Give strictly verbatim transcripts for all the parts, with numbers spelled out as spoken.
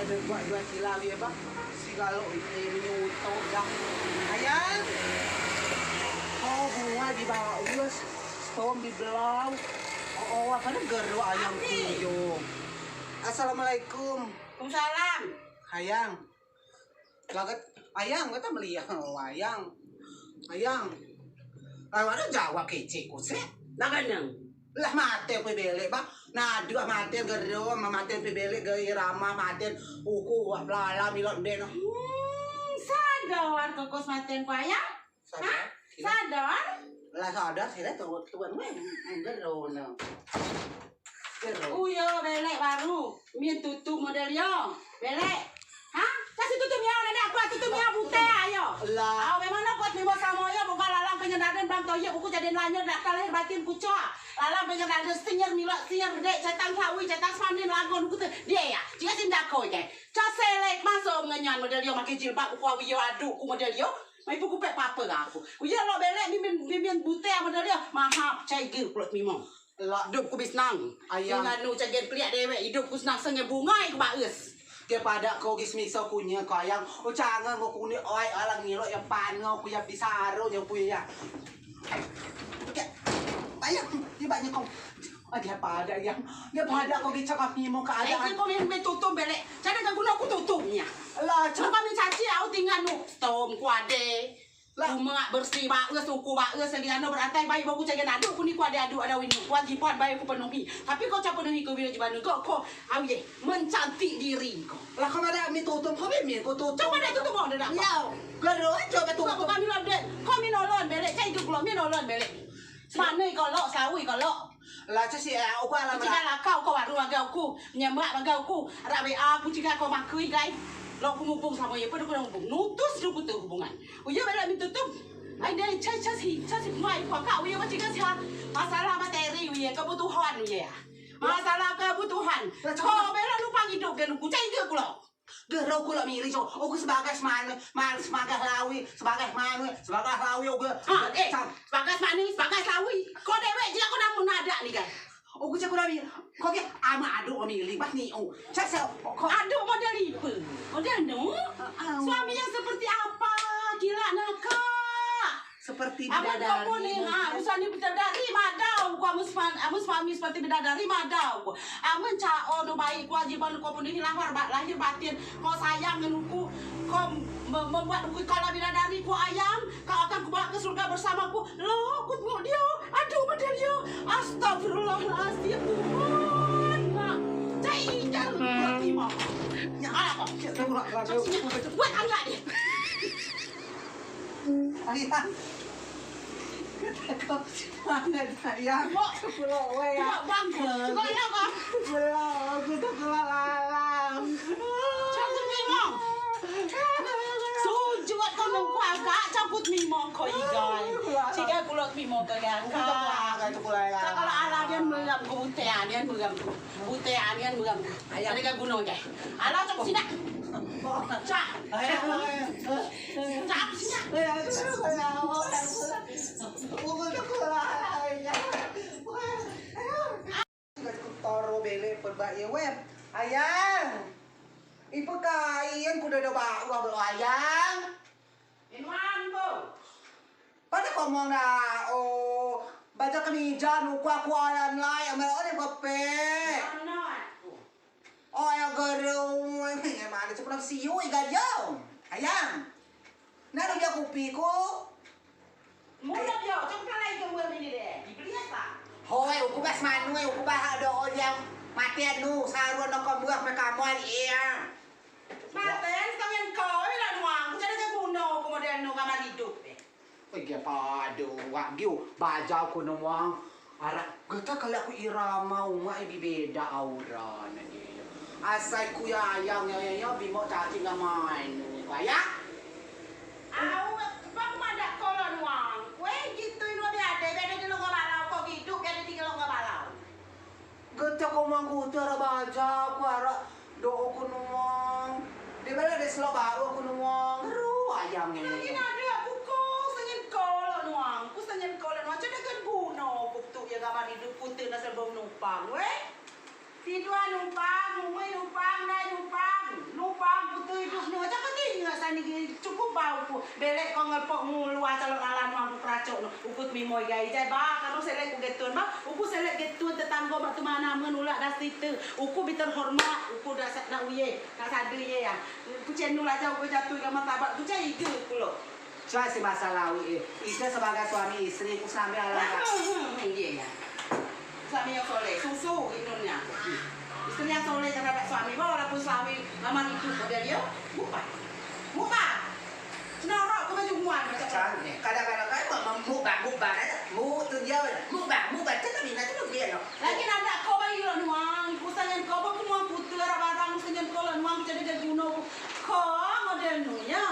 Buat dua sila ye ba. Sila lok ite menyuto dah. Ayang. Ko bunga di baus. Stom di belau. Oh, oh, apa ne gero ayang kuyo. Assalamualaikum. Waalaikumsalam. Ayang. Lagat ayang kata meliang ayang. Ayang. Lalu ada jawab kecek ku se. Lagat nang. Lah mate ku belek ba. Nadu mate gero, mate ku belek gaya rama mate uku wak pelala milot dek no. Hmm, sadar kekos maten ku ayang. Sadar? Hah? Sadar? Lah sadar sila tuan tuan weh. Gero no. Gero. Uyo belek baru. Min tutup model yo. Belek. Hah? Kasih tutup yo, nenek aku tutup yo bute ayo. Lah. Au memang no kuat mimo samo yo bukan lalang pengen daden bang toyek buku jadi lanyur dak lahir batin kucoa. Lalang pengen daden sinyar milok sinyar dek cetang sawi cetang semanin lagon kutu. Dia ya. Jika sindak ko je. Ca selek masuk ngenyan model yo makai jilbab ku kuawi yo aduk ku model yo. Mai puku pek papa aku. Uya lo belek mimin mimin bute model yo. Mahap cai ge kulot mimo. Lak dup ku bisnang. Ayang. Nganu cagen peliak dewek idup ku senang senge bungai ku baes. Dia padak ko gis miso kunye ko ayang. O cangen ko kuni oi alang ngilok yang pango ku yang pisaro yang punya. Ayang, dia banyak kau. Ah, dia padak yang. Dia padak ko gis cakap mimo keadaan. Saya ko min min tutum belek. Cara kan guna ku tutumnya. Lah, cakap min caci au tinggal nu. Stom kuade. Lah. Umeak bersih baes, uku baes, lagi anu beratai baik baku cagen aduk kuni ku ade aduk ada winu. Kewajiban baik ku penuhi. Tapi ko ca penuhi ko bila jibanu ko ko au ye mencantik diri ko. Lah ko madeak mi tutup ko mi mi ko tutup. Coba dek tutup ko dek. Yo. Gero coba tutup. Ko kami lo dek. Ko mi nolon belek cai tu kulo mi nolon belek. Semane ko lo sawi ko lo. Lah cesi uku alam. Ciga lakau ko waru magau ku. Nyemak magau ku. Rak WA ku ciga ko makui gai. Lo ku mubung samo ye pedu ku mubung. Nutus du ku tu hubungan. Uya belak minta tu. Ai dai cai cai si cai si mai ko ka uya macam ka sia. Masalah materi uya kebutuhan uya. Masalah kebutuhan. Ko belak lupa hidup ke luku cai ke kulo. Gero kulo milih so. Aku sebagai semanu, man sebagai lawi, sebagai manu, sebagai lawi aku. Ha, eh, sebagai semanu, sebagai lawi. Ko dewek je aku namun ada ni kan. Oku cak kurang ko ke ama aduk o miling pas ni o. Cak se ko aduk model ipe? Model nu? Suami yang seperti apa? Gila nakak. Seperti bidadari. Amun ko ni ha, urusan ni bidadari madau ko amun suami, amun suami seperti bidadari madau ko. Amun cao nu baik kewajiban ko pun hilang lahir batin ko sayang ngen uku ko membuat uku kalau bidadari ko ayang. Kau akan kubawa ke surga bersamaku. Lo, ku tengok dia. Aduh, model dia. Astagfirullahalazim. Tuhan, mak. Cai ikan. Mati, mak. Nyala kau. Buat angkat dia. Ayah. Kata kau. Mana ayah? Mak. Pulau, weh. Mak, bang. Mak, ya, bang. Pulau, aku tak keluar lalang. Cakut mimo. Sujud ko nungku agak cakut mimo ko igai. Ciga kulo mimo ko igai. Kalau ala dia meram ku bute anian meram ku. Bute anian meram ku. Ada ka guno ke. Ala cok sida. Cak. Cak sida. Toro belek perba ye weh. Ayang. Ipe kain ku dado bawah belo ayang. Inuan bu. Pada komong da o baca kemija nuku aku ayan lai amel ode pepe. Oh ya gero. Mana cepet siu iga jauh. Ayang. Nah, lu dia kupiku. Mulut yo, cok kalai ke mulut ini deh. Dibeli apa? Hoi, uku bas manu, uku bas ado yang mati anu, saru no ko muah me kamon iya. Mati, tangan kau, ila nuang, ku jadi ke guno, ku model nu kamar hidup deh. Oi, ge pado, wak giu, bajau ku nuang. Arak geta kali aku irama umak e bibeda aura ne dia. Asai ku ya ayang ya ya ya bimo caci nggak main. Ayang. Au, bang madak kolon wang. Weh, gitu ino biade, biade di longa balau, kok hidup biade di longa balau. Geta ko mang kutu arak bajau, ku arak Do'o ku nuong. Di bala de selok baru ku nuong. Ru ayang ini. Lagi nade aku ko senyen ko lo nuong. Ku senyen ko lo nuong. Cedek kan guno ku tu ya gabar hidup putih nasel bom numpang. Weh. Tidua numpang, mumui numpang, dai numpang. Idup nu, coa ko tinget sani gi, cukup ba uku belek ko ngelpok ngen luea coa lok lalau nuan ku keracok nu. Uku temimo igai jijai ba, kanu selek ku getun ba, uku selek getun tetanggo mak tu mana men ulak dasi te. Uku bi terhormat, uku dak sa-, dak uye, dak sade ye ya. Uku cenu lajau uku jatui ga martabat, uku cai ige uku lok. Coa si masalah awei, eh. Ite sebagai suami istri, ku senambe alam. Hmm, hmm, hmm, ye ya. Suami yang soleh, susu inumnya. Istri yang soleh terhadap suami, walaupun suami lama idup model dia, mubah. Mubah. Senorok ke baju muan macam tu. Kadang-kadang kan mubah, mubah aja. Mu tu dia, mubah, mubah. Cakap mina tu dia no. Lagi nak dak kau bayi lo nuang, urusan yang kau bawa nuang putar barang, urusan yang kau lo nuang jadi dia guna ko model nu ya.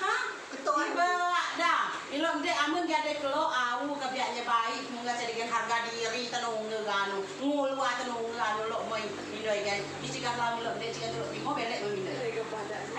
Ha? Betul. Iba dah. Ilok dek amen gade kelok, au kebiak nye baik, munga cari gen harga diri, tenung nge ganu. Ngulua tenung nge anu lok moi minoi gen. Isi gah lau ilok dek ciga telok limo belek moi minoi.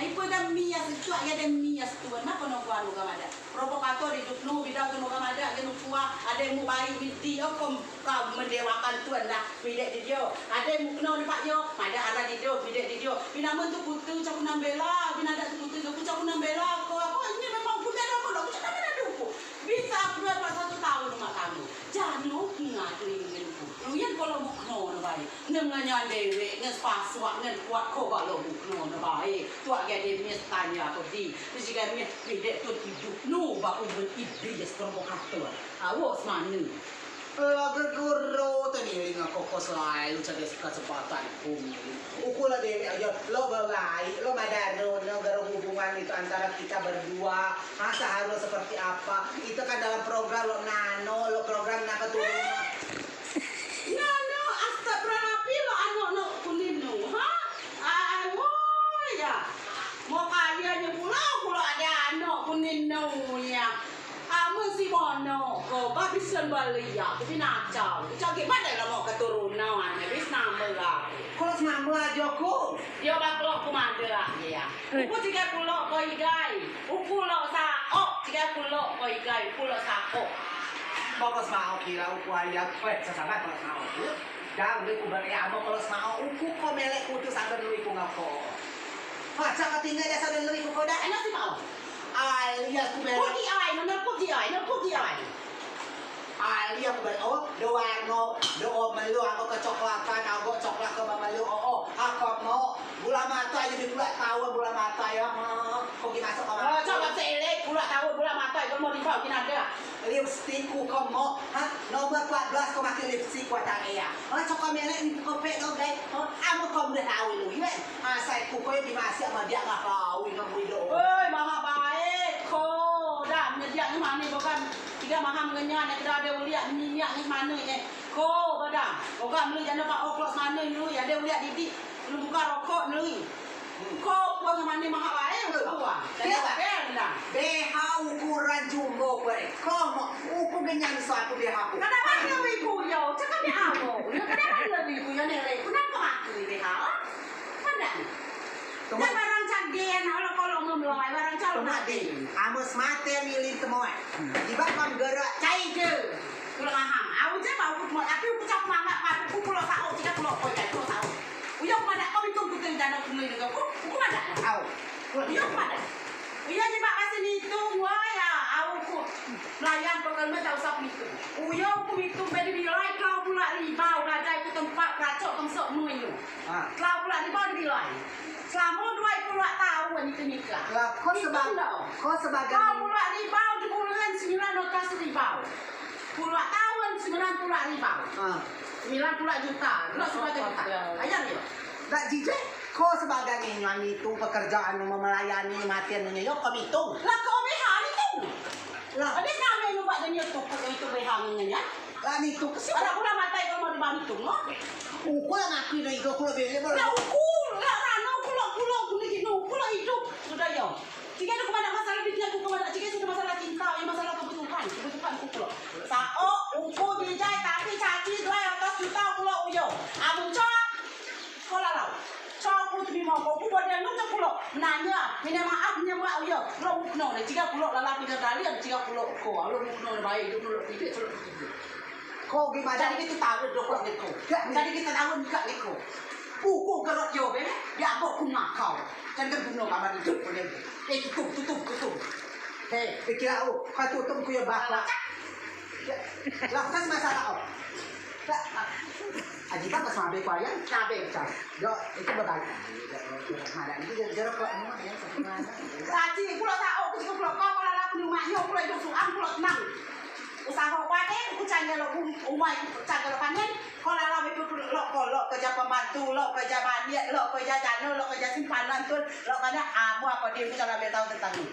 Ai pe dah mias cuak gade mias tuan, napa no gua nu gamada. Provokator idup nu, bidau tu nu gamada, gen ukua, ade mu baik miti, okom. Kau mendewakan tuan dah, midek di dio. Ade mukno ni pak dio, madeak ara di dio, midek di dio. Binamen tu kute, coa ku nambela, binadak tu kute, coa ku nambela. Ko, ko, ini memang kute dah, ko, dak, ku cakap pada duku. Bisa aku dua pas satu taun rumah tanggo. Jano ingat ni ngen ku. Luyen ko lo mukno ne bae. Ngen ngenyan dewek, ngen sepasuak, ngen kuat ko ba lo mukno ne bae. Tuak gade mis tanya ko di. Mesti gade mis, midek tu idup nu ba umen iblis provokator. Awo semane. Lagi guru teniling aku ko selalu cari kesempatan ku. Uku lo dewek aja, lo baik, lo madano, no garo hubungan itu antara kita berdua, ha, seharus seperti apa. Itu kan dalam program lo nano, lo program nak keturunan. Nano, astagfirullahaladzim, lo ano no kuning no, ha? Ai, woi, ya. Mau kaya nyo pulo, pulo ade ano kuning no, ya. Amen si mono ko, ba bisen baliak, ko binatang. Ko cagi mane lamo keturunan, bis nambah lah. Ko lok senambah aja ko. Dio ba kelok ku mande lah, ya. Uku cigai pulo ko igai. Uku lok saok, cigai pulo ko igai, uku lok saok. Ba ko semaok kira uku ayat, eh, sesabat ko lok semaok. Dang, uli ku beri amo ko lok semaok, uku ko melek putus asa dulu iku ngako. Maca ko tinggal asa dulu iku ko dah. Eno si mau. Alias ku beri. Puji ai, no, puji ai, no, puji ai. Alias ku beri, oh, do warno, do o melu, aku kecoklatan, aku coklat ke melu, oh, oh, aku mau. Bula mata aja di pulak taun, bula mata ya, ha. Ko gi masuk kamar. Oh, coba selek, pulak taun, bula mata, ko mau di bawah, gini ada. Lipstik ku kemo, ha? Nomor empat belas ko make lipstik ku atang ea. Ha, coko melek ni ko pek no gai. Ha, amu ko mudah tahu lu, iwen. Ha, sai ku ko di masih sama dia nggak tahu, nggak mudah. Oi, maha baik ko. Dah, menyediak ni mana bukan? Tiga maha mengenyang, nak kira ada uliak, minyak ni mana ni? Ko, badang. Oga meli jano pak oklok semana ni, ada uliak didik. Belum buka rokok ni. Ko, ko ngamane maha bae, ko. Jadi apa? Beha ukuran jumbo ko. Ko mo uku genyang so aku beha ku. Kada mana wiku yo, cakap ni amo. Kada mana wiku yo nere. Kenapa aku beha? Kada. Kan barang cagen, kalau kalau mau melawai barang calon. Amo semate milih temoe. Iba kan gerak cai ke. Kulo maham. Au je bau kulo, tapi uku cak manggak padu ku kulo tau, ciga kulo koi kai kulo tau. Uyo ku madak ko mitung ku teng jano ku meli nengok ku, uku madak. Au. Uyo ku madak. Uyo ni mak masih mitung, wah ya, au ku. Melayan pokoknya tak usah mitung. Uyo ku mitung bedi bilai kau pulak ribau, belajar ku tempat kacok kemsok nu iyo. Telau pulak ribau di bilai. Selama duai pulak taun itu nikah. Lah, ko sebagai, ko sebagai. Telau pulak ribau di bulan sembilan ratus ribau. Puluak taun sembilan puluak ribau. Sembilan puluak juta. Lok sebagai juta. Ayang yo. Dak jijai, ko sebagai ngenyan mitung pekerjaan nu melayani matian nyo yo ko mitung. Lah ko beha mitung. Lah. Ade name nu bak denyo tu ko itu beha ngenyan. Lah mitung ke si. Ada pula matai ko mau dibantu no. Uku lah ngakui dah iko kulo belek. Lah uku lah rano kulo kulo kulo gino kulo hidup sudah yo. Cigai tu kepada masalah duit, aku kepada cigai sudah masalah cinta, ya masalah kebutuhan, kebutuhan uku lo. Sao uku bijai tapi caci dua ratus juta uku lo uyo. Amun coa, ko lalau. Coa uku tu bimo ko, uku buat dia nunjuk uku lo. Nanya, minta maaf, minta maaf uyo. Lo uku no, cigai uku lo lalau pindah dalian, cigai uku lo ko, lo uku no baik, uku lo tidak, uku lo tidak. Ko gimana? Jadi kita tahu dok lo niko. Jadi kita tahu nikah niko. Uku kerot yo be, dia abok ku makau. Kan kan guna kamar duduk ko dia. Eh, tutup, tutup, tutup. Hei, pikir au, kau tutup ku ya bakla. Lah, kan masalah au. Aji kan pas mabe kuayang, cabe cang. Yo, itu berbalik. Ada ini jerok kok. Tadi kulo tak au, kulo kau kalau aku di rumahnya, kulo hidup suang, kulo tenang. Usaho panen, ku cang gelo umai, ku cang gelo panen. Ko lalau ipe lok ko, lok kerja pembantu, lok kerja baniak, lok kerja jano, lok kerja simpanan tun, lok kerja amu apo dio ku cang ambil tahu tentang ni.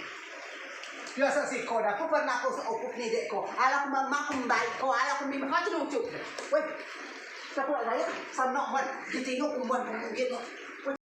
Yo, sesiko dah, ku pernah ku seukup ni dek ko. Alah ku memak ku baik ko, alah ku mimah ku lucu. Weh, siapa saya? Sanok ban, di tino kumban kumban gitu.